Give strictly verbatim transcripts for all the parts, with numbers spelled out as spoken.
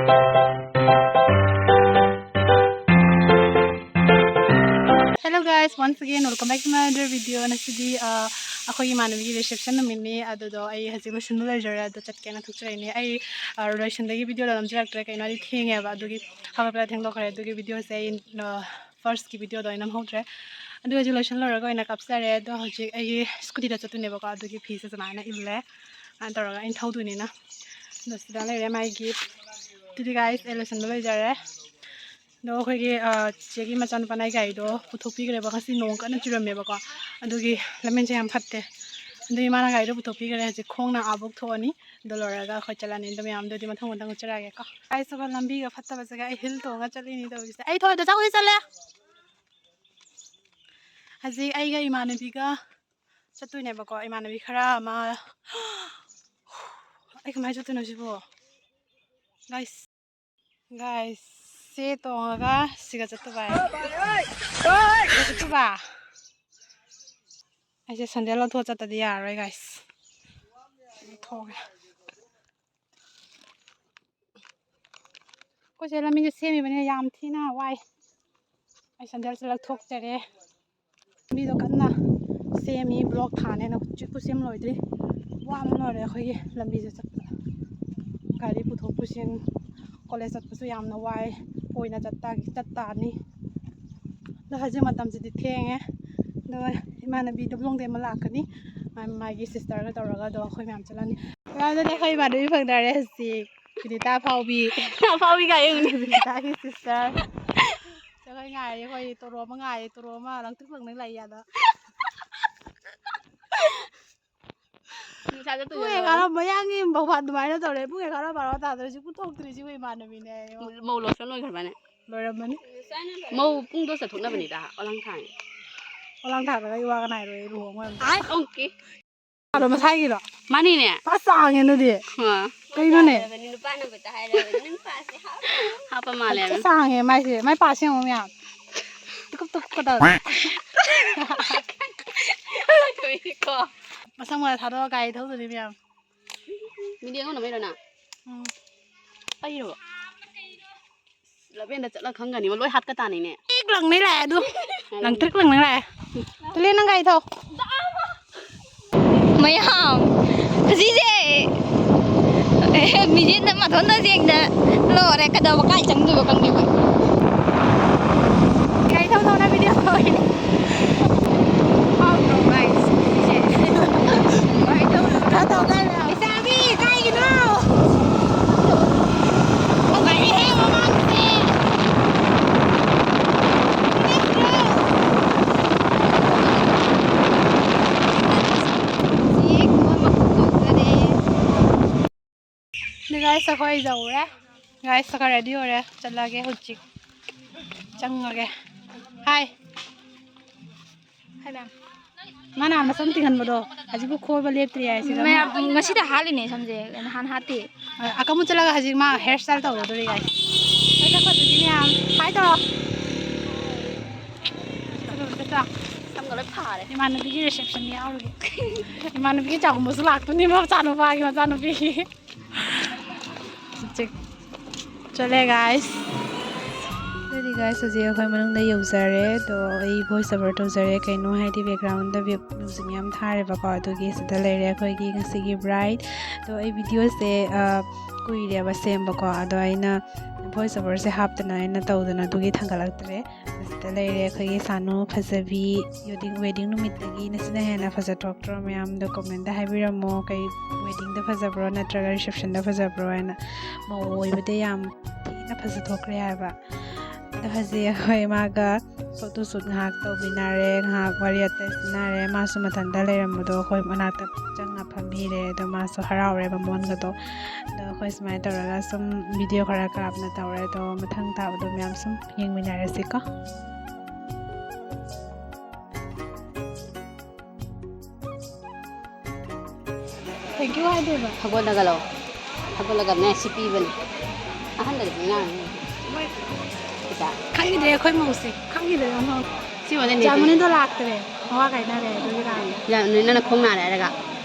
Hello guys, once again welcome back to my other video. ꯉꯁꯤꯗꯤ ꯑ, ꯑꯩꯈꯣꯏꯒꯤ ꯏꯃꯥꯟꯅꯕꯤꯒꯤ reception ꯅꯨꯃꯤꯠꯅꯤ꯫ ꯑꯗꯨꯗꯣ ꯑꯩ ꯍꯧꯖꯤꯛ ꯂꯣꯏꯁꯤꯟꯕ ꯂꯣꯏꯖꯔꯦ, ꯑꯗꯣ ꯆꯠꯀꯦꯅ ꯊꯣꯛꯆꯔꯛꯏꯅꯦ꯫ ꯑꯩ ꯑ, ꯂꯣꯏꯁꯤꯟꯕꯒꯤ video ꯗꯣ ꯅꯝꯖꯔꯛꯇ꯭ꯔꯦ, ꯀꯩꯅꯣ ꯍꯥꯏꯗꯤ ꯊꯦꯡꯉꯦꯕ, ꯑꯗꯨꯒꯤ ꯍꯧꯒꯠꯄꯗ ꯊꯦꯡꯗꯣꯛꯈ꯭ꯔꯦ꯫ ꯑꯗꯨꯒꯤ video ꯁꯦ ꯑꯩ ꯑ, first ꯀꯤ video ꯗꯣ ꯑꯩ ꯅꯝꯍꯧꯗ꯭ꯔꯦ꯫ ꯑꯗꯨ ꯍꯧꯖꯤꯛ ꯂꯣꯏꯁꯤꯜꯂꯨꯔꯒ ꯑꯣꯏꯅ ꯀꯥꯞꯆꯔꯦ꯫ ꯑꯗꯣ ꯍꯧꯖꯤꯛ ꯑꯩꯒꯤ scooty ꯗ ꯆꯠꯇꯣꯏꯅꯦꯕꯀꯣ, ꯑꯗꯨꯒꯤ ꯐꯤꯁꯦ ꯁꯨꯃꯥꯏꯅ ꯏꯜꯂꯦ꯫ ꯑꯗꯨꯃꯥꯏꯅ ꯇꯧꯔꯒ ꯑꯩꯅ ꯊꯧꯗꯣꯏꯅꯤꯅ꯫ ꯑꯗꯣ ꯁꯤꯗ ꯂꯩꯔꯦ my gift꯫ ꯑꯗꯨꯗꯤ guys, ꯑꯩ ꯂꯣꯏꯁꯤꯟꯕ ꯂꯣꯏꯖꯔꯦ꯫ ꯑꯗꯣ ꯑꯩꯈꯣꯏꯒꯤ ꯑ, ꯆꯤꯆꯦꯒꯤ ꯃꯆꯥꯅꯨꯄꯥꯅ ꯑꯩ ꯒꯥꯔꯤꯗꯣ ꯄꯨꯊꯣꯛꯄꯤꯈ꯭ꯔꯦꯕ꯫ ꯉꯁꯤ ꯅꯣꯡ ꯀꯟꯅ ꯆꯨꯔꯝꯃꯦꯕꯀꯣ, ꯑꯗꯨꯒꯤ ꯂꯝꯕꯤꯁꯦ ꯌꯥꯝ ꯐꯠꯇꯦ꯫ ꯑꯗꯨꯒꯤ ꯃꯥꯅ ꯒꯥꯔꯤꯗꯣ ꯄꯨꯊꯣꯛꯄꯤꯈ꯭ꯔꯦ꯫ ꯍꯧꯖꯤꯛ ꯈꯣꯡꯅ ꯑꯥꯕꯨꯛ ꯊꯣꯛꯑꯅꯤ꯫ ꯑꯗꯣ ꯂꯣꯏꯔꯒ ꯑꯩꯈꯣꯏ ꯆꯠꯂꯅꯤ꯫ ꯑꯗꯣ ꯃꯌꯥꯝꯗꯨꯗꯤ ꯃꯊꯪ ꯃꯊꯪ ꯎꯠꯆꯔꯛꯑꯒꯦꯀꯣ꯫ ꯑꯩꯁꯨ ꯂꯝꯕꯤꯒ ꯐꯠꯇꯕꯁꯤꯒ ꯑꯩ heel ꯇꯣꯡꯉ ꯆꯠꯂꯤꯅꯤ ꯇꯧꯔꯤꯁꯦ꯫ ꯑꯩ ꯊꯣꯏꯗ ꯆꯥꯛ ꯆꯠꯂꯦ꯫ ꯍꯧꯖꯤꯛ ꯑꯩꯒ ꯏꯃꯥꯟꯅꯕꯤꯒ ꯆꯠꯇꯣꯏꯅꯦꯕꯀꯣ꯫ ꯏꯃꯥꯟꯅꯕꯤ ꯈꯔ ꯑꯃ, ꯑꯩ ꯀꯃꯥꯏꯅ ꯆꯠꯇꯣꯏꯅꯣ ꯁꯤꯕꯣ? Guys, guys, ꯁꯦ ꯇꯣꯡꯉꯒ ꯁꯤꯒ ꯆꯠꯇꯣꯏꯕ꯫ ꯁꯤꯒ ꯆꯠꯇꯣꯏꯕ꯫ ꯑꯩꯁꯦ sandal ꯂꯧꯊꯣꯛꯑ ꯆꯠꯇꯗꯤ ꯌꯥꯔꯔꯣꯏ guys꯫ ꯂꯧꯊꯣꯛꯑꯒꯦ꯫ ꯑꯩꯈꯣꯏꯁꯦ ꯂꯝꯕꯤꯁꯦ ꯁꯦꯝꯃꯤꯕꯅꯤꯅ ꯌꯥꯝ ꯊꯤꯅ ꯋꯥꯏ꯫ ꯑꯩ sandal ꯁꯦ ꯂꯧꯊꯣꯛꯆꯔꯦ꯫ ꯂꯝꯕꯤꯗꯣ ꯀꯟꯅ ꯁꯦꯝꯃꯤ, block ꯊꯥꯅꯦꯅ ꯍꯧꯖꯤꯛꯄꯨ ꯁꯦꯝ ꯂꯣꯏꯗ꯭ꯔꯤ꯫ ꯋꯥꯕꯅ ꯂꯣꯏꯔꯦ ꯑꯩꯈꯣꯏꯒꯤ ꯂꯝꯕꯤꯁꯦ ꯆꯠꯄꯗ꯫ ꯒꯥꯔꯤ ꯄꯨꯊꯣꯛ ꯄꯨꯁꯤꯟ, college ꯆꯠꯄꯁꯨ ꯌꯥꯝꯅ ꯋꯥꯏ꯫ ꯀꯣꯏꯅ ꯆꯠꯇꯥ-, ꯆꯠꯇꯥꯅꯤ꯫ ꯑꯗꯣ ꯍꯧꯖꯤꯛ ꯃꯇꯝꯁꯤꯗꯤ ꯊꯦꯡꯉꯦ꯫ ꯑꯗꯣ ꯏꯃꯥꯟꯅꯕꯤꯗꯣ ꯕ꯭ꯂꯣꯡꯗꯩ ꯑꯃ ꯂꯥꯛꯀꯅꯤ꯫ ꯃꯥ-, ꯃꯥꯒꯤ sister ꯒ ꯇꯧꯔꯒ ꯑꯗꯣ ꯑꯩꯈꯣꯏ ꯃꯌꯥꯝ ꯆꯠꯂꯅꯤ꯫ ꯑꯗꯨꯗꯤ ꯑꯩꯈꯣꯏ ꯏꯃꯥꯟꯅꯕꯤ ꯐꯪꯅꯔꯦ ꯍꯧꯖꯤꯛ꯫ ꯕꯤꯅꯤꯇꯥ ꯑꯐꯥꯎꯕꯤ꯫ ꯑꯐꯥꯎꯕꯤ ꯒꯥꯏꯌꯨꯅꯤ꯫ ꯕꯤꯅꯤꯇꯥꯒꯤ sister꯫ ꯑꯩꯈꯣꯏ ꯉꯥꯏꯔꯤ, ꯑꯩꯈꯣꯏ ꯇꯣꯔꯣ ꯑꯃ ꯉꯥꯏꯔꯤ, ꯇꯣꯔꯣ ꯑꯃ ꯂꯪꯇ꯭ꯔꯤꯛ ꯂꯪꯅ ꯂꯩ ꯌꯥꯗ꯫ ꯅꯨꯡꯁꯥ ꯆꯠꯇꯣꯏ ꯄꯨꯡ ꯖꯥꯠꯂꯣ? ꯑꯦꯒꯥꯔꯣ ꯃꯌꯥꯡꯒꯤ ꯕꯧꯕꯥ ꯑꯗꯨꯃꯥꯏꯅ ꯇꯧꯔꯦ꯫ ꯄꯨꯡ ꯑꯦꯒꯥꯔꯣ ꯕꯥꯔꯣ ꯇꯥꯗꯣꯔꯦ, ꯍꯧꯖꯤꯛ ꯄꯨꯊꯣꯛꯇ꯭ꯔꯤꯁꯤꯕꯨ ꯏꯃꯥꯟꯅꯕꯤꯅꯦ꯫ ꯃꯧ lotion ꯂꯣꯏꯈ꯭ꯔꯕꯅꯦ? ꯂꯣꯏꯔꯝꯃꯅꯤ꯫ ꯃꯧ ꯄꯨꯡ ꯗꯣꯁꯇ ꯊꯣꯛꯅꯕꯅꯤꯗ, ꯑꯣꯂꯥꯡ ꯊꯥꯡ꯫ ꯑꯣꯂꯥꯡ ꯊꯥꯡꯗꯒ ꯑꯩ ꯋꯥꯒ ꯅꯥꯏꯔꯣꯏ, ꯑꯩ ꯂꯨꯍꯣꯡꯉꯣꯏ ꯑꯝꯇ꯫ ꯑꯣꯀꯦ꯫ ꯑꯗꯣ ꯃꯁꯥꯏꯒꯤꯔꯣ? ꯃꯥꯅꯤꯅꯦ꯫ ꯄꯥ ꯆꯥꯡꯉꯦ ꯑꯗꯨꯗꯤ꯫ ꯑꯥ꯫ ꯀꯩꯅꯣꯅꯦ? ꯅꯨꯄꯥꯅꯕꯨ ꯇ ꯍꯥꯏꯔꯕꯅꯤ, ꯅꯪ ꯄꯥꯁꯦ ꯍꯥꯞꯄ꯫ ꯍꯥꯞꯄ ꯃꯥꯜꯂꯦ꯫ ꯄꯥ ꯆꯥꯡꯉꯦ ꯃꯥꯏꯁꯦ, ꯃꯥꯏ ꯄꯥ ꯁꯦꯡꯉꯣ ꯃꯌꯥꯝ꯫ ꯇꯨꯀꯨꯞ ꯇꯨꯀꯨꯞꯀ ꯇꯧꯔ꯫ ꯀꯣ꯫ ꯃꯁꯝ ꯈꯔ ꯊꯥꯗꯣꯛꯑ ꯒꯥꯔꯤ ꯊꯧꯗꯣꯏꯅꯤ ꯃꯌꯥꯝ꯫ ꯃꯤꯗꯤ ꯑꯩꯉꯣꯟꯗ ꯃꯩꯔꯣ ꯅꯪ? ꯎꯝ꯫ ꯑꯩꯔꯣ? ꯂꯕꯦꯟꯗ ꯆꯠꯂ ꯈꯪꯒꯅꯤꯕ, ꯂꯣꯏ ꯍꯥꯠꯀ ꯇꯥꯅꯤꯅꯦ꯫ ꯇ꯭ꯔꯤꯛ ꯂꯪꯅꯩ ꯂꯥꯛꯑꯦ ꯑꯗꯨ꯫ ꯂꯪ ꯇ꯭ꯔꯤꯛ ꯂꯪꯅꯩ ꯂꯥꯛꯑꯦ꯫ ꯇꯨꯂꯦ, ꯅꯪ ꯒꯥꯔꯤ ꯊꯧ꯫ ꯃꯌꯥꯝ, ꯑꯁꯤꯁꯦ, ꯑꯦ, ꯃꯤꯁꯤꯅ ꯃꯊꯣꯟꯗ ꯌꯦꯡꯗ ꯂꯣꯏꯔꯦ꯫ ꯀꯩꯗꯧꯕ, ꯀꯥꯏ ꯆꯪꯗꯣꯏꯕ ꯈꯪꯗꯦ ꯑꯩꯈꯣꯏ꯫ ꯒꯥꯔꯤ ꯊꯧ ꯊꯧꯅ video ꯇꯧꯔꯤꯅꯦ꯫ ꯐꯥꯎꯗ꯭ꯔꯣ, guys? ꯁꯤꯁꯦ꯫ ꯒꯥꯔꯤ ꯊꯧ ꯊꯧꯅ ꯇꯧꯗꯥꯏꯅꯦ? ꯂꯩꯁꯥꯕꯤ, ꯀꯥꯏꯒꯤꯅꯣ? ꯐꯖꯩꯍꯦ ꯃꯃꯥꯡꯁꯦ꯫ ꯍꯧꯖꯤꯛ ꯃꯣꯏ ꯃꯀꯣꯛ ꯇꯧꯖꯔꯦ꯫ ꯑꯗꯨ guys, ꯑꯩꯈꯣꯏ ꯌꯧꯔꯦ꯫ Guys, ꯑꯩꯈꯣꯏ ready ꯑꯣꯏꯔꯦ꯫ ꯆꯠꯂꯒꯦ ꯍꯧꯖꯤꯛ꯫ ꯆꯪꯉꯒꯦ꯫ Hi꯫ Hi, ma'am꯫ ꯃꯥꯅ ꯃꯁꯝ ꯇꯤꯡꯍꯟꯕꯗꯣ ꯍꯧꯖꯤꯛꯄꯨ ꯈꯣꯏꯕ ꯂꯦꯞꯇ꯭ꯔꯤ ꯍꯥꯏ ꯁꯤꯗ꯫ ꯃꯌꯥꯝ, ꯉꯁꯤꯗ ꯍꯥꯠꯂꯤꯅꯦ ꯁꯝꯁꯦ, ꯅꯍꯥꯟ ꯍꯥꯠꯇꯦ꯫ ꯑ, ꯑꯀꯃꯨ ꯆꯠꯂꯒ ꯍꯧꯖꯤꯛ ꯃꯥ hair style ꯇꯧꯔꯨꯗꯣꯔꯤ guys꯫ ꯍꯣꯏ, ꯆꯠꯈꯣ ꯑꯗꯨꯗꯤ ꯃꯌꯥꯝ꯫ Hi ꯇꯧꯔꯣ꯫ ꯆꯠꯂꯣ, ꯆꯠꯂꯣ꯫ ꯁꯝꯒ ꯂꯣꯏ ꯐꯥꯔꯦ꯫ ꯏꯃꯥꯟꯅꯕꯤꯒꯤ reception ꯌꯥꯎꯔꯨꯒꯦ꯫ ꯏꯃꯥꯟꯅꯕꯤꯒꯤ ꯆꯥꯛꯈꯨꯝꯕꯁꯨ ꯂꯥꯛꯇꯣꯏꯅꯤ, ꯃꯆꯥꯅꯨꯄꯥꯒꯤ ꯃꯆꯥꯅꯨꯄꯤꯒꯤ꯫ ꯆꯦꯛ꯫ ꯆꯠꯂꯦ guys꯫ ꯑꯗꯨꯗꯤ guys, ꯍꯧꯖꯤꯛ ꯑꯩꯈꯣꯏ ꯃꯅꯨꯡꯗ ꯌꯧꯖꯔꯦ꯫ ꯑꯗꯣ ꯑꯩ voice over ꯇꯧꯖꯔꯦ꯫ ꯀꯩꯅꯣ ꯍꯥꯏꯗꯤ background ꯗ view, music ꯃꯌꯥꯝ ꯊꯥꯔꯦꯕꯀꯣ꯫ ꯑꯗꯨꯒꯤ ꯁꯤꯗ ꯂꯩꯔꯦ ꯑꯩꯈꯣꯏꯒꯤ ꯉꯁꯤꯒꯤ bride꯫ ꯑꯗꯣ ꯑꯩ video ꯁꯦ, ꯑ, ꯀꯨꯏꯔꯦꯕ ꯁꯦꯝꯕꯀꯣ꯫ ꯑꯗꯣ ꯑꯩꯅ voice over ꯁꯦ ꯍꯥꯞꯇꯅ ꯑꯩꯅ ꯇꯧꯗꯅ ꯑꯗꯨꯒꯤ ꯊꯥꯡꯒꯠꯂꯛꯇ꯭ꯔꯦ꯫ ꯁꯤꯗ ꯂꯩꯔꯦ ꯑꯩꯈꯣꯏꯒꯤ ꯁꯥꯅꯨ ꯐꯖꯕꯤ꯫ Wedding, wedding ꯅꯨꯃꯤꯠꯇꯒꯤ ꯅꯁꯤꯅ ꯍꯦꯟꯅ ꯐꯖꯊꯣꯛꯇ꯭ꯔꯣ? ꯃꯌꯥꯝꯗꯣ comment ꯇ ꯍꯥꯏꯕꯤꯔꯝꯃꯣ꯫ ꯀꯩ wedding ꯗ ꯐꯖꯕ꯭ꯔꯣ ꯅꯠꯇ꯭ꯔꯒ reception ꯗ ꯐꯖꯕ꯭ꯔꯣ ꯍꯥꯏꯅ꯫ ꯃꯧ ꯑꯣꯏꯕꯗ ꯌꯥꯝ ꯊꯤꯅ ꯐꯖꯊꯣꯛꯈ꯭ꯔꯦ ꯍꯥꯏꯕ꯫ ꯑꯗꯣ ꯍꯧꯖꯤꯛ ꯑꯩꯈꯣꯏ ꯃꯥꯒ photo shoot ꯉꯥꯏꯍꯥꯛ ꯇꯧꯃꯤꯟꯅꯔꯦ, ꯉꯥꯏꯍꯥꯛ ꯋꯥꯔꯤ ꯋꯥꯇꯥꯏ ꯁꯥꯟꯅꯔꯦ꯫ ꯃꯥꯁꯨ ꯃꯊꯟꯇ ꯂꯩꯔꯝꯕꯗꯣ ꯑꯩꯈꯣꯏ ꯃꯅꯥꯛꯇ ꯆꯪꯉ ꯐꯝꯕꯤꯔꯦ꯫ ꯑꯗꯣ ꯃꯥꯁꯨ ꯍꯔꯥꯎꯔꯦ ꯃꯃꯣꯟꯒꯗꯣ꯫ ꯑꯗꯣ ꯑꯩꯈꯣꯏ ꯁꯨꯃꯥꯏꯅ ꯇꯧꯔꯒ ꯁꯨꯝ video ꯈꯔ ꯀꯥꯞꯅ ꯇꯧꯔꯦ꯫ ꯑꯗꯣ ꯃꯊꯪ ꯇꯥꯕꯗꯣ ꯃꯌꯥꯝ ꯁꯨꯝ ꯌꯦꯡꯃꯤꯟꯅꯔꯁꯤꯀꯣ꯫ Thank you ꯍꯥꯏꯗꯣꯏꯕ꯫ ꯍꯧꯒꯠꯂꯒ ꯂꯧ꯫ ꯍꯧꯒꯠꯂꯒꯅꯦ ꯁꯤ ꯄꯤꯕꯅꯤ꯫ ꯑꯍꯟꯗꯗꯤ ꯄꯤꯉꯥꯡꯅꯤ꯫ ꯈꯤꯇ꯫ ꯈꯪꯈꯤꯗ꯭ꯔꯦ ꯑꯩꯈꯣꯏ ꯃꯧꯁꯦ꯫ ꯈꯪꯈꯤꯗ꯭ꯔꯦ ꯑꯃꯨꯛ꯫ ꯁꯤ ꯑꯣꯏꯅ ꯅꯦ ꯖꯥꯃꯨꯅꯤꯗꯣ ꯂꯥꯛꯇ꯭ꯔꯦ꯫ ꯃꯋꯥ ꯀꯥꯏꯅꯔꯦ ꯑꯗꯨꯒꯤ ꯂꯥꯛꯑꯦ꯫ ꯌꯥ-, ꯅꯣꯏ ꯅꯪꯅ ꯈꯣꯡ ꯅꯥꯔꯦ ꯍꯥꯏꯔꯒ?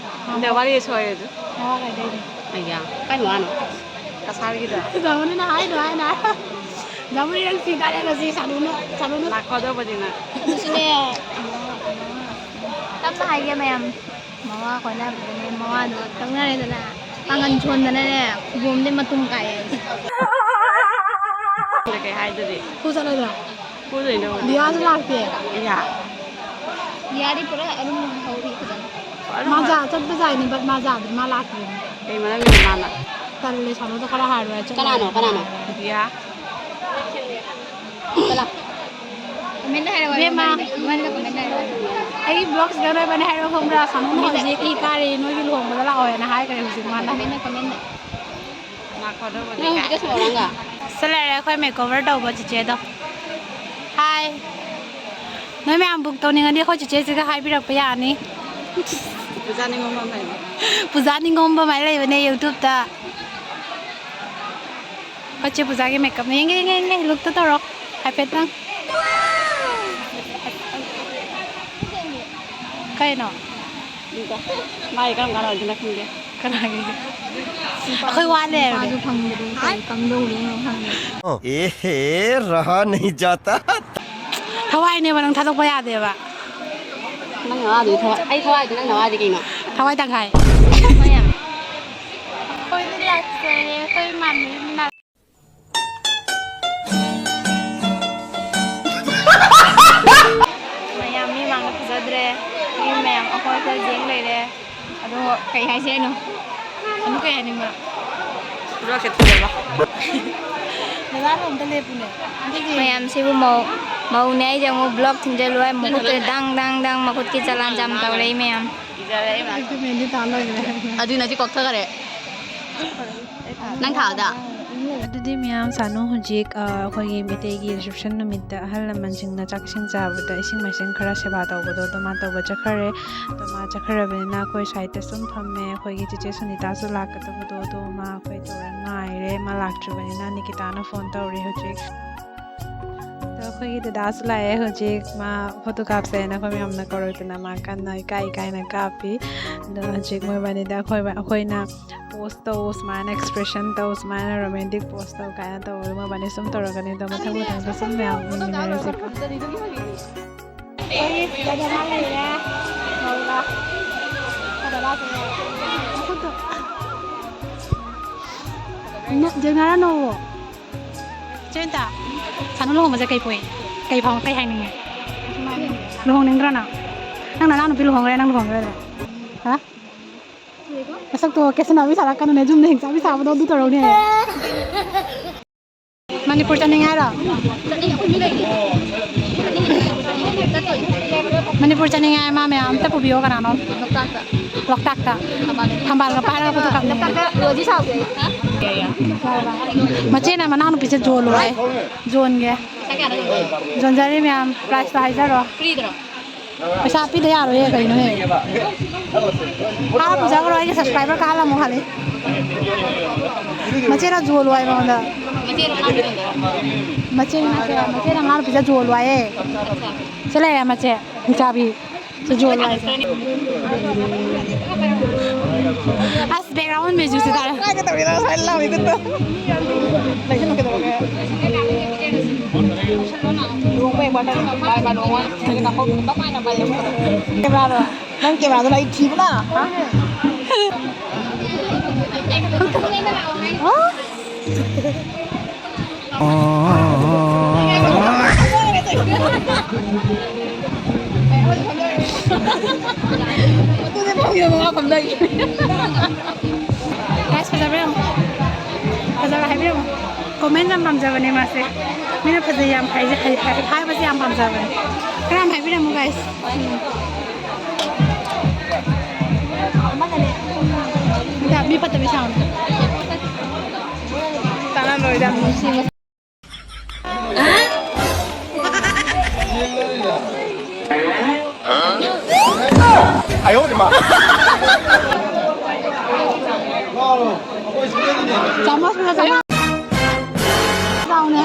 ꯑꯗ ꯋꯥꯔꯤ ꯁꯣꯏꯔꯦ ꯑꯗꯨ꯫ ꯃꯋꯥ ꯀꯥꯏꯅꯩꯅꯦ꯫ ꯑꯩꯌꯥ꯫ ꯀꯥꯏ ꯃꯋꯥꯅꯣ? ꯀꯁꯥꯔꯒꯤꯗ꯫ ꯖꯥꯃꯨꯅꯤꯅ ꯍꯥꯏꯅꯨ ꯍꯥꯏꯅ ꯍꯥꯏ꯫ ꯂꯧꯔꯦ ꯅꯪ ꯁꯤ ꯇꯥꯔꯦ ꯉꯁꯤ ꯁꯥꯅꯨꯅ, ꯁꯥꯅꯨꯅ꯫ ꯂꯥꯛꯀꯗꯧꯕꯅꯤꯅ꯫ ꯑꯗꯨꯁꯨꯅꯦ, ꯇꯞꯅ ꯍꯥꯏꯒꯦ ꯃꯌꯥꯝ꯫ ꯃꯋꯥ ꯀꯣꯏꯅꯕꯗꯅꯦ, ꯃꯋꯥꯗꯣ ꯇꯛꯅꯔꯦꯗꯅ, ꯄꯥꯡꯒꯟ ꯁꯣꯟꯗꯅꯅꯦ, ꯈꯨꯕꯣꯝꯗꯤ ꯃꯇꯨꯝ ꯀꯥꯏꯌꯦ꯫ ꯀꯩ ꯍꯥꯏꯗꯨꯗꯤ? ꯈꯨ ꯆꯠꯂꯣꯏꯗ꯭ꯔꯣ? ꯐꯨꯗꯣꯏꯅꯣ? ꯗꯤꯌꯥꯁꯨ ꯂꯥꯛꯇꯦ꯫ ꯏꯌꯥ꯫ ꯗꯤꯌꯥꯗꯤ ꯄꯨꯔꯥ ꯑꯔꯨꯝ ꯍꯧꯔꯤ ꯐꯖꯅ꯫ ꯃꯥ ꯖꯥ-, ꯆꯠꯄ ꯖꯥꯏꯅꯦ, but ꯃꯥ ꯖꯥꯗ꯭ꯔꯦ, ꯃꯥ ꯂꯥꯛꯇ꯭ꯔꯦ꯫ ꯀꯩ ꯃꯔꯝꯒꯤꯅꯣ ꯃꯥꯅ? ꯇꯜꯂꯦ, ꯁꯥꯅꯣꯗ ꯈꯔ ꯍꯥꯏꯔꯣ ꯍꯥꯏ ꯆꯠꯂꯣ꯫ ꯀꯅꯥꯅꯣ, ꯀꯅꯥꯅꯣ? ꯗꯤꯌꯥ꯫ ꯆꯠꯂꯣ꯫ ꯀꯃꯦꯟꯗ ꯍꯥꯏꯔꯛꯑꯣ, ꯏꯕꯦꯝꯃ꯫ ꯑꯩꯉꯣꯟꯗ ꯀꯃꯦꯟꯗ ꯍꯥꯏꯔꯛꯑꯣ꯫ ꯑꯩꯒꯤ vlogs ꯀꯩꯅꯣ ꯍꯥꯏꯔꯛꯑꯣ ꯈꯪꯕ꯭ꯔꯥ? ꯁꯥꯅꯣꯅ ꯍꯧꯖꯤꯛ ꯏ ꯀꯥꯔꯦ, ꯅꯣꯏꯒꯤ ꯂꯨꯍꯣꯡꯕꯗ ꯂꯥꯛꯑꯣ ꯍꯥꯏꯅ ꯍꯥꯏꯈ꯭ꯔꯦ ꯍꯧꯖꯤꯛ ꯃꯥꯅ꯫ Command, command. ꯅꯣꯏ ꯍꯧꯖꯤꯛ ꯀꯩꯁꯨ ꯋꯥꯔꯝꯒ? ꯁꯤ ꯂꯩꯔꯦ ꯑꯩꯈꯣꯏ makeover ꯇꯧꯕ ꯆꯤꯆꯦꯗꯣ꯫ ꯍꯥꯏ꯫ ꯅꯣꯏ ꯃꯌꯥꯝ book ꯇꯧꯅꯤꯡꯉꯗꯤ ꯑꯩꯈꯣꯏ ꯆꯤꯆꯦꯁꯤꯒ ꯍꯥꯏꯕꯤꯔꯛꯄ ꯌꯥꯅꯤ꯫ ꯄꯨꯖꯥ ꯅꯤꯉꯣꯝꯕꯝ ꯍꯥꯏꯅ꯫ ꯄꯨꯖꯥ ꯅꯤꯉꯣꯝꯕꯝ ꯍꯥꯏꯅ ꯂꯩꯕꯅꯦ YouTube-ꯇ꯫ ꯑꯩꯈꯣꯏ ꯆꯦ ꯄꯨꯖꯥꯒꯤ makeup-ꯅꯦ꯫ ꯌꯦꯡꯒꯦ, ꯌꯦꯡꯒꯦ, ꯌꯦꯡꯒꯦ꯫ Look-ꯇꯣ ꯇꯧꯔꯣ꯫ ꯍꯥꯏꯐꯦꯠꯇꯪ꯫ ꯀꯩꯅꯣ? ꯃꯥꯏ ꯀꯔꯝ ꯀꯥꯟ ꯑꯣꯏꯗꯣꯏꯅꯣ ꯈꯪꯗꯦ꯫ ꯀꯅꯥꯒꯤ? ꯑꯩꯈꯣꯏ ꯋꯥꯠꯂꯦ ꯍꯥꯏꯕꯅꯦ꯫ ꯅꯨꯄꯥꯁꯨ ꯐꯪꯗ꯭ꯔꯦ, ꯀꯩ ꯀꯝꯗꯧꯗꯣꯏꯅꯣ ꯈꯪꯗꯦ꯫ ꯑꯦꯍꯦ, ꯔꯍꯥ ꯅꯍꯤ ꯖꯥꯇꯥ꯫ ꯊꯋꯥꯏꯅꯦꯕ, ꯅꯪ ꯊꯥꯗꯣꯛꯄ ꯌꯥꯗꯦꯕ꯫ ꯅꯪ ꯅꯋꯥꯗꯨꯗꯤ ꯊꯋꯥꯏ, ꯑꯩ ꯊꯋꯥꯏꯗꯤ ꯅꯪ ꯅꯋꯥꯗꯤ ꯀꯩꯅꯣ? ꯊꯋꯥꯏ ꯇꯪꯈꯥꯏ꯫ ꯑꯩꯈꯣꯏꯗꯤ ꯂꯥꯛꯆꯔꯦ, ꯑꯩꯈꯣꯏ ꯏꯃꯥꯟꯅꯕꯤ ꯃꯅꯥꯛ-, ꯃꯌꯥꯝ ꯃꯤ ꯃꯥꯡꯗ ꯐꯖꯗ꯭ꯔꯦ꯫ ꯃꯤ ꯃꯌꯥꯝ ꯑꯩꯈꯣꯏ ꯑꯩꯈꯣꯏ ꯌꯦꯡ ꯂꯩꯔꯦ꯫ ꯑꯗꯣ ꯀꯩ ꯍꯥꯏꯁꯦ ꯍꯥꯏꯅꯣ? ꯑꯗꯨ ꯀꯩ ꯍꯥꯏꯅꯤꯡꯕ? ꯗꯗꯥꯗꯣ ꯑꯝꯇ ꯂꯦꯞꯄꯨꯅꯦ꯫ ꯑꯗꯨꯗꯤ ꯃꯌꯥꯝꯁꯤꯕꯨ ꯃꯧ, ꯃꯧꯅꯦ ꯑꯩꯁꯦ ꯑꯃꯨꯛ vlog ꯊꯤꯡꯖꯤꯜꯂꯨ ꯍꯥꯏ, ꯃꯈꯨꯠꯇ ꯗꯥꯡ ꯗꯥꯡ ꯗꯥꯡ ꯃꯈꯨꯠꯀꯤ ꯆꯂꯥꯟ ꯌꯥꯝ ꯇꯧꯔꯛꯏ ꯃꯌꯥꯝ꯫ ꯑꯗꯨꯅꯗꯤ ꯀꯣꯛꯊꯈꯔꯦ꯫ ꯅꯪ ꯊꯥꯗ? ꯑꯗꯨꯗꯤ ꯃꯌꯥꯝ, ꯁꯥꯅꯨ ꯍꯧꯖꯤꯛ, ꯑ, ꯑꯩꯈꯣꯏꯒꯤ ꯃꯩꯇꯩꯒꯤ reception ꯅꯨꯃꯤꯠꯇ ꯑꯍꯜ ꯂꯃꯟꯁꯤꯡꯅ ꯆꯥꯛ ꯏꯁꯤꯡ ꯆꯥꯕꯗ ꯏꯁꯤꯡ ꯃꯥꯏꯁꯤꯡ ꯈꯔ ꯁꯦꯕꯥ ꯇꯧꯕꯗꯣ ꯑꯗꯨ ꯃꯥ ꯇꯧꯕ ꯆꯠꯈ꯭ꯔꯦ꯫ ꯑꯗꯣ ꯃꯥ ꯆꯠꯈ꯭ꯔꯕꯅꯤꯅ ꯑꯩꯈꯣꯏ ꯁꯥꯏꯗꯇ ꯁꯨꯝ ꯐꯝꯃꯦ꯫ ꯑꯩꯈꯣꯏꯒꯤ ꯆꯤꯆꯦ ꯁꯨꯅꯤꯇꯥꯁꯨ ꯂꯥꯛꯀꯗꯕꯗꯣ ꯑꯗꯣ ꯃꯥ ꯑꯩꯈꯣꯏ ꯇꯧꯔ ꯉꯥꯏꯔꯦ꯫ ꯃꯥ ꯂꯥꯛꯇ꯭ꯔꯤꯕꯅꯤꯅ ꯅꯤꯀꯤꯇꯥꯅ phone ꯇꯧꯔꯤ ꯍꯧꯖꯤꯛ꯫ ꯑꯗꯣ ꯑꯩꯈꯣꯏꯒꯤ ꯗꯗꯥꯁꯨ ꯂꯥꯛꯑꯦ ꯍꯧꯖꯤꯛ꯫ ꯃꯥ ꯐꯣꯇꯣ ꯀꯥꯞꯁꯦ ꯍꯥꯏꯅ ꯑꯩꯈꯣꯏ ꯃꯌꯥꯝꯅ ꯀꯧꯔꯛꯇꯅ ꯃꯥ ꯀꯟꯅ ꯏꯀꯥꯏ ꯏꯀꯥꯏꯅ ꯀꯥꯞꯄꯤ꯫ ꯑꯗꯣ ꯍꯧꯖꯤꯛ ꯃꯣꯏꯕꯥꯅꯤꯗ ꯑꯩꯈꯣꯏ, ꯑꯩꯈꯣꯏꯅ ꯄꯣꯁ ꯇꯧ ꯁꯨꯃꯥꯏꯅ, ꯑꯦꯛꯁꯄ꯭ꯔꯦꯁꯟ ꯇꯧ ꯁꯨꯃꯥꯏꯅ, ꯔꯣꯃꯦꯟꯇꯤꯛ ꯄꯣꯁ ꯇꯧ ꯀꯥꯏꯅ ꯇꯧꯕꯗꯣ ꯃꯣꯏꯕꯥꯅꯤ ꯁꯨꯝ ꯇꯧꯔꯛꯀꯅꯤ꯫ ꯑꯗꯣ ꯃꯊꯪ ꯃꯊꯪꯗ ꯁꯨꯝ ꯃꯌꯥꯝ ꯌꯦꯡꯃꯤꯟꯅꯔꯁꯤꯀꯣ꯫ ꯑꯩꯈꯣꯏꯒꯤ ꯁꯤꯗ ꯗꯗꯥ ꯂꯩꯔꯦ꯫ ꯉꯧꯕ꯫ ꯗꯗꯥꯁꯦ ꯃꯈꯨꯠꯇꯣ ꯅꯣ-, ꯖꯦꯅꯥꯔ ꯅꯣ꯫ ꯆꯦꯟꯇ, ꯁꯥꯅꯨ ꯂꯨꯍꯣꯡꯕꯁꯦ ꯀꯩ ꯄꯣꯛꯏ? ꯀꯩ ꯐꯥꯎ-, ꯀꯩ ꯍꯥꯏꯅꯤꯡꯉꯤ? ꯂꯨꯍꯣꯡꯅꯤꯡꯗ꯭ꯔꯣ ꯅꯪ? ꯅꯪ ꯅꯅꯥꯎꯅꯨꯄꯤ ꯂꯨꯍꯣꯡꯈ꯭ꯔꯦ, ꯅꯪ ꯂꯨꯍꯣꯡꯈ꯭ꯔꯦ? ꯍꯥ? ꯃꯁꯛꯇꯣ ꯀꯦꯁꯟꯅꯕꯤ ꯁꯥꯔꯛꯀꯅꯨꯅꯦ, ꯌꯨꯝꯗ ꯍꯤꯡ ꯆꯥꯕꯤ ꯁꯥꯕꯗꯣ ꯑꯗꯨ ꯇꯧꯔꯧꯅꯦ꯫ ꯃꯅꯤꯄꯨꯔ ꯆꯠꯅꯤꯡꯉꯦ ꯍꯥꯏꯔꯣ? ꯃꯅꯤꯄꯨꯔ ꯆꯠꯅꯤꯡꯉꯦ ꯍꯥꯏ ꯃꯥ ꯃꯌꯥꯝ꯫ ꯑꯝꯇ ꯄꯨꯕꯤꯌꯣ ꯀꯅꯥꯅꯣ? ꯂꯣꯛꯇꯥꯛꯇ꯫ ꯊꯝꯕꯥꯜꯒ ꯄꯥꯏꯔꯒ ꯐꯣꯇꯣ ꯀꯥꯞꯅꯤꯡꯉꯦ꯫ ꯃꯆꯦꯅ ꯃꯅꯥꯎꯅꯨꯄꯤꯁꯦ ꯖꯣꯟꯂꯣ ꯍꯥꯏ꯫ ꯖꯣꯟꯒꯦ꯫ ꯖꯣꯟꯖꯔꯤ ꯃꯌꯥꯝ, ꯄ꯭ꯔꯥꯏꯁꯇꯣ ꯍꯥꯏꯖꯔꯣ꯫ ꯄꯩꯁꯥ ꯄꯤꯗ ꯌꯥꯔꯣꯏꯌꯦ, ꯀꯩꯅꯣꯍꯦ? ꯍꯥꯔ ꯄꯨꯖꯈ꯭ꯔꯣ, ꯑꯩꯒꯤ ꯁꯕꯁꯀ꯭ꯔꯥꯏꯕꯔ ꯀꯥꯍꯜꯂꯝꯃꯣ ꯈꯜꯂꯤ꯫ ꯃꯆꯦꯅ ꯖꯣꯜꯂꯣ ꯍꯥꯏ ꯃꯉꯣꯟꯗ꯫ ꯃꯆꯦꯅ ꯃꯆꯦ-, ꯃꯆꯦꯅ ꯃꯅꯥꯎꯅꯨꯄꯤꯗ ꯖꯣꯜꯂꯣ ꯍꯥꯏꯌꯦ꯫ ꯁꯤ ꯂꯩꯔꯦ ꯃꯆꯦ, ꯍꯤꯡꯆꯥꯕꯤ꯫ ꯁꯤ ꯖꯣꯜꯂꯣ ꯍꯥꯏꯁꯦ꯫ ꯑꯁ, ꯕꯦꯛꯒ꯭ꯔꯥꯎꯟ ꯃ꯭ꯌꯨꯖꯤꯛꯁꯦ ꯇꯥꯔꯦ꯫ ꯀꯥꯏꯗ ꯇꯧꯔꯤꯅꯣ ꯉꯁꯥꯏ ꯂꯥꯎꯔꯤꯗꯨꯕꯣ? ꯂꯩꯁꯜꯂꯨ ꯀꯩꯗꯧꯔꯒꯦ? ꯂꯨꯍꯣꯡꯕꯩ ꯕꯥꯔꯇꯣꯟ ꯕꯥꯏ ꯕꯥꯏ ꯂꯨꯍꯣꯡꯕ꯫ ꯀꯦꯃꯦꯔꯥꯗꯣ, ꯅꯪ ꯀꯦꯃꯦꯔꯥꯗꯣ ꯑꯩ ꯊꯤꯕꯅ꯫ ꯑꯗꯨꯗꯤ ꯐꯝꯃꯤꯕ ꯃꯉꯥ ꯐꯝꯗꯣꯏꯅꯤ꯫ Guys, ꯐꯖꯕ꯭ꯔꯥ ꯌꯦꯡꯉꯣ꯫ ꯐꯖꯕ꯭ꯔꯥ ꯍꯥꯏꯕꯤꯔꯝꯃꯣ꯫ Comment ꯌꯥꯝ ꯄꯥꯝꯖꯕꯅꯦ ꯃꯥꯁꯦ꯫ ꯃꯤꯅ ꯐꯖꯩ ꯌꯥꯝ ꯍꯥꯏꯖ-, ꯍꯥꯏ-, ꯍꯥꯏ-, ꯍꯥꯏꯕꯁꯦ ꯌꯥꯝ ꯄꯥꯝꯖꯕꯅꯦ꯫ ꯈꯔ ꯌꯥꯝ ꯍꯥꯏꯕꯤꯔꯝꯃꯣ, guys꯫ ꯎꯝ꯫ ꯃꯤ ꯐꯠꯇꯕꯤ ꯁꯥꯎꯅꯨ꯫ ꯇꯥꯟꯅꯔꯣꯏꯗ ꯌꯥꯝ ꯅꯨꯡꯁꯤ꯫ ꯆꯥꯃꯁꯅ ꯆꯥꯃꯁ ꯆꯥꯎꯅꯦ꯫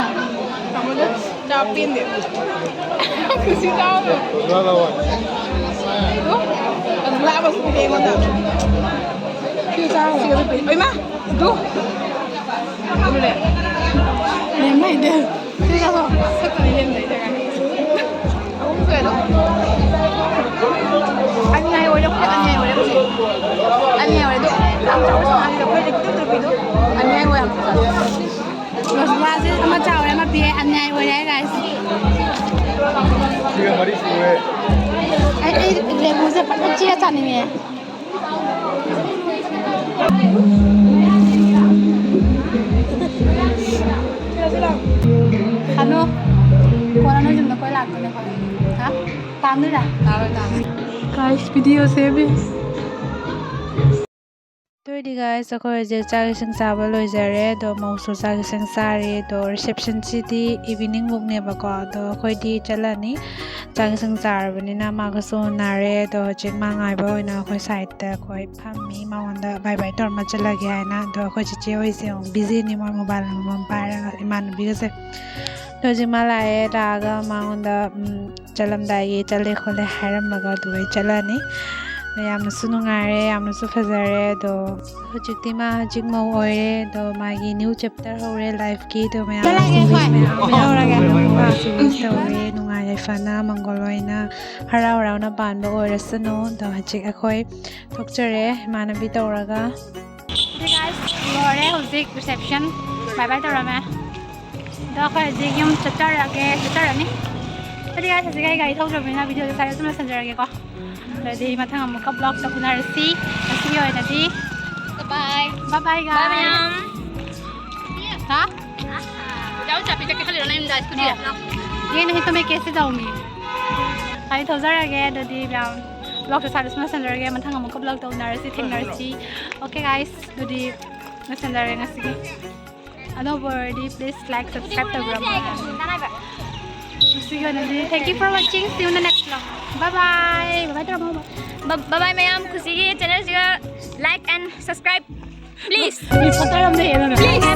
ꯄꯦꯟꯗꯦ꯫ ꯀꯨꯁꯤ ꯆꯥꯎꯅ꯫ ꯑꯗꯨ ꯂꯥꯛꯑꯕꯁꯨ ꯄꯤꯔꯛꯑꯦ ꯑꯩꯉꯣꯟꯗ꯫ ꯁꯤ ꯆꯥꯎꯅ꯫ ꯁꯤ ꯑꯗꯨ ꯄꯤꯔꯛꯑꯦ꯫ ꯏꯃꯥ! ꯑꯗꯨ! ꯑꯗꯨꯅꯦ꯫ ꯂꯦꯝꯅꯩꯗꯦ꯫ ꯁꯤ ꯆꯥꯎꯅ꯫ ꯁꯛꯇꯨꯗꯤ ꯂꯦꯝꯅꯩꯗꯦ ꯀꯥꯏꯅ꯫ ꯑꯍꯨꯝ ꯁꯨꯔꯦ ꯑꯗꯣ꯫ ꯑꯅꯤ ꯍꯥꯏꯍꯧꯔꯦ, ꯑꯩꯈꯣꯏ ꯑꯅꯤ ꯍꯥꯏꯍꯧꯔꯦ ꯍꯧꯖꯤꯛ꯫ ꯑꯅꯤ ꯍꯥꯏꯍꯧꯔꯦ ꯑꯗꯣ꯫ ꯌꯥꯝ ꯆꯥꯎꯕ ꯁꯨꯝ ꯍꯥꯏꯕꯗꯣ ꯑꯩꯈꯣꯏ ꯂꯩꯇꯦ ꯇ꯭ꯔꯣꯐꯤꯗꯣ꯫ ꯑꯅꯤ ꯍꯥꯏꯍꯧꯔꯦ ꯌꯥꯝ ꯆꯥꯎꯕ꯫ ꯔꯣꯁꯒꯨꯂꯥꯁꯦ ꯑꯃ ꯆꯥꯎꯔꯦ, ꯑꯃ ꯄꯤꯔꯦ, ꯑꯅꯤ ꯑꯣꯏꯔꯦ, guys꯫ ꯁꯤꯒ ꯃꯔꯤ ꯁꯨꯔꯦ꯫ ꯑꯩ, ꯑꯩ ꯂꯦꯕꯨꯁꯦ ꯐꯖꯅ ꯆꯤꯛꯑ ꯆꯥꯅꯤꯡꯉꯦ꯫ ꯍꯜꯂꯣ, ꯀꯣꯟꯅ ꯅꯣꯏ ꯌꯨꯝꯗ ꯀꯣꯏ ꯂꯥꯛꯇꯣꯏꯅꯦ ꯑꯩꯈꯣꯏ꯫ ꯍꯥ? ꯇꯥꯟꯗꯣꯏꯔꯥ? ꯇꯥꯔꯣꯏ, ꯇꯥꯔꯣꯏ꯫ Guys, video ꯁꯦꯝꯃꯤ꯫ ꯑꯗꯨ ꯑꯣꯏꯗꯤ guys, ꯑꯩꯈꯣꯏ ꯍꯧꯖꯤꯛ ꯆꯥꯛ ꯏꯁꯤꯡ ꯆꯥꯕ ꯂꯣꯏꯖꯔꯦ꯫ ꯑꯗꯣ ꯃꯧꯁꯨ ꯆꯥꯛ ꯏꯁꯤꯡ ꯆꯥꯔꯦ꯫ ꯑꯗꯣ reception ꯁꯤꯗꯤ evening book ꯅꯦꯕꯀꯣ꯫ ꯑꯗꯣ ꯑꯩꯈꯣꯏꯗꯤ ꯆꯠꯂꯅꯤ꯫ ꯆꯥꯛ ꯏꯁꯤꯡ ꯆꯥꯔꯕꯅꯤꯅ ꯃꯥꯒꯁꯨ ꯎꯅꯔꯦ꯫ ꯑꯗꯣ ꯍꯧꯖꯤꯛ ꯃꯥ ꯉꯥꯏꯕ ꯑꯣꯏꯅ ꯑꯩꯈꯣꯏ side ꯇ ꯑꯩꯈꯣꯏ ꯐꯝꯃꯤ꯫ ꯃꯉꯣꯟꯗ bye bye ꯇꯧꯔꯝꯃ ꯆꯠꯂꯒꯦ ꯍꯥꯏꯅ꯫ ꯑꯗꯣ ꯑꯩꯈꯣꯏ ꯆꯤꯆꯦ ꯍꯣꯏꯁꯦ ꯑꯃꯨꯛ busy ꯅꯤ, ꯃꯣꯏ mobile ꯑꯃꯃꯝ ꯄꯥꯏꯔꯒ ꯏꯃꯥꯟꯅꯕꯤꯒꯁꯦ꯫ ꯑꯗꯣ ꯍꯧꯖꯤꯛ ꯃꯥ ꯂꯥꯛꯑꯦ, ꯂꯥꯛꯑꯒ ꯃꯉꯣꯟꯗ, ꯎꯝ, ꯆꯠꯂꯝꯗꯥꯏꯒꯤ ꯆꯠꯂꯦ ꯈꯣꯠꯂꯦ ꯍꯥꯏꯔꯝꯃꯒ ꯑꯗꯨꯒ ꯑꯩ ꯆꯠꯂꯅꯤ꯫ ꯑꯗꯣ ꯌꯥꯝꯅꯁꯨ ꯅꯨꯡꯉꯥꯏꯔꯦ, ꯌꯥꯝꯅꯁꯨ ꯐꯖꯔꯦ꯫ ꯑꯗꯣ ꯍꯧꯖꯤꯛꯇꯤ ꯃꯥ ꯍꯧꯖꯤꯛ ꯃꯧ ꯑꯣꯏꯔꯦ꯫ ꯑꯗꯣ ꯃꯥꯒꯤ new chapter ꯍꯧꯔꯦ life ꯀꯤ꯫ ꯑꯗꯣ ꯃꯌꯥꯝ ꯆꯠꯂꯒꯦ ꯑꯩꯈꯣꯏ꯫ ꯃꯌꯥꯝ ꯌꯥꯎꯔꯒ ꯃꯥꯁꯨ wish ꯇꯧꯔꯦ꯫ ꯅꯨꯡꯉꯥꯏ ꯌꯥꯏꯐꯅ ꯃꯪꯒꯣꯜ ꯑꯣꯏꯅ ꯍꯔꯥꯎ ꯍꯔꯥꯎꯅ ꯄꯥꯟꯕ ꯑꯣꯏꯔꯁꯅꯨ꯫ ꯑꯗꯣ ꯍꯧꯖꯤꯛ ꯑꯩꯈꯣꯏ ꯊꯣꯛꯆꯔꯦ ꯏꯃꯥꯟꯅꯕꯤ ꯇꯧꯔꯒ꯫ ꯑꯗꯨꯗꯤ guys, ꯂꯣꯏꯔꯦ ꯍꯧꯖꯤꯛ reception꯫ Bye bye ꯇꯧꯔꯝꯃꯦ꯫ ꯑꯗꯣ ꯑꯩꯈꯣꯏ ꯍꯧꯖꯤꯛ ꯌꯨꯝ ꯆꯠꯆꯔꯒꯦ, ꯆꯠꯆꯔꯅꯤ꯫ ꯑꯗꯨꯗꯤ guys, ꯍꯧꯖꯤꯛ ꯑꯩ ꯒꯥꯔꯤ ꯊꯧꯗ꯭ꯔꯕꯅꯤꯅ video ꯁꯦ ꯁ꯭ꯋꯥꯏꯗ ꯑꯗꯨꯝ ꯂꯣꯏꯁꯤꯟꯖꯔꯒꯦꯀꯣ꯫ ꯑꯗꯨꯗꯤ ꯃꯊꯪ ꯑꯃꯨꯛꯀ vlog ꯇ ꯎꯅꯔꯁꯤ꯫ ꯉꯁꯤꯒꯤ ꯑꯣꯏꯅꯗꯤ bye bye꯫ Bye bye, guys꯫ Bye, ꯃꯌꯥꯝ꯫ ꯍꯥ? ꯌꯥꯎ ꯆꯥ ꯄꯤꯖꯒꯦ ꯈꯜꯂꯤꯔꯣ ꯅꯪ ꯌꯨꯝꯗ scooty ꯗ? No, no꯫ ꯌꯦ ꯅꯍꯤ ꯇꯣ ꯃꯦ ꯀꯦꯁꯦ ꯖꯥꯎꯡꯒꯤ꯫ ꯑꯩ ꯊꯧꯖꯔꯒꯦ꯫ ꯑꯗꯨꯗꯤ ꯃꯌꯥꯝ vlog ꯁꯦ ꯁ꯭ꯋꯥꯏꯗ ꯁꯨꯝ ꯂꯣꯏꯁꯤꯟꯖꯔꯒꯦ꯫ ꯃꯊꯪ ꯑꯃꯨꯛꯀ vlog ꯇ ꯎꯅꯔꯁꯤ, ꯊꯦꯡꯅꯔꯁꯤ꯫ Okay guys, ꯑꯗꯨꯗꯤ ꯂꯣꯏꯁꯤꯟꯖꯔꯦ ꯉꯁꯤꯒꯤ꯫ ꯑꯅꯧꯕ ꯑꯣꯏꯔꯗꯤ please like, subscribe ꯇꯧꯕꯤꯔꯝꯃꯣ꯫ ꯉꯁꯤꯒꯤ ꯑꯣꯏꯅꯗꯤ thank you for watching, see you in the next vlog꯫ Bye bye꯫ Bye bye ꯇꯧꯔꯝꯃꯣ꯫ Bye bye ꯃꯌꯥꯝ, ꯈꯨꯁꯤꯒꯤ channel ꯁꯤꯒ like and subscribe please꯫ Reporter ꯑꯃ ꯂꯩꯌꯦ ꯑꯗꯨꯅ꯫ Please꯫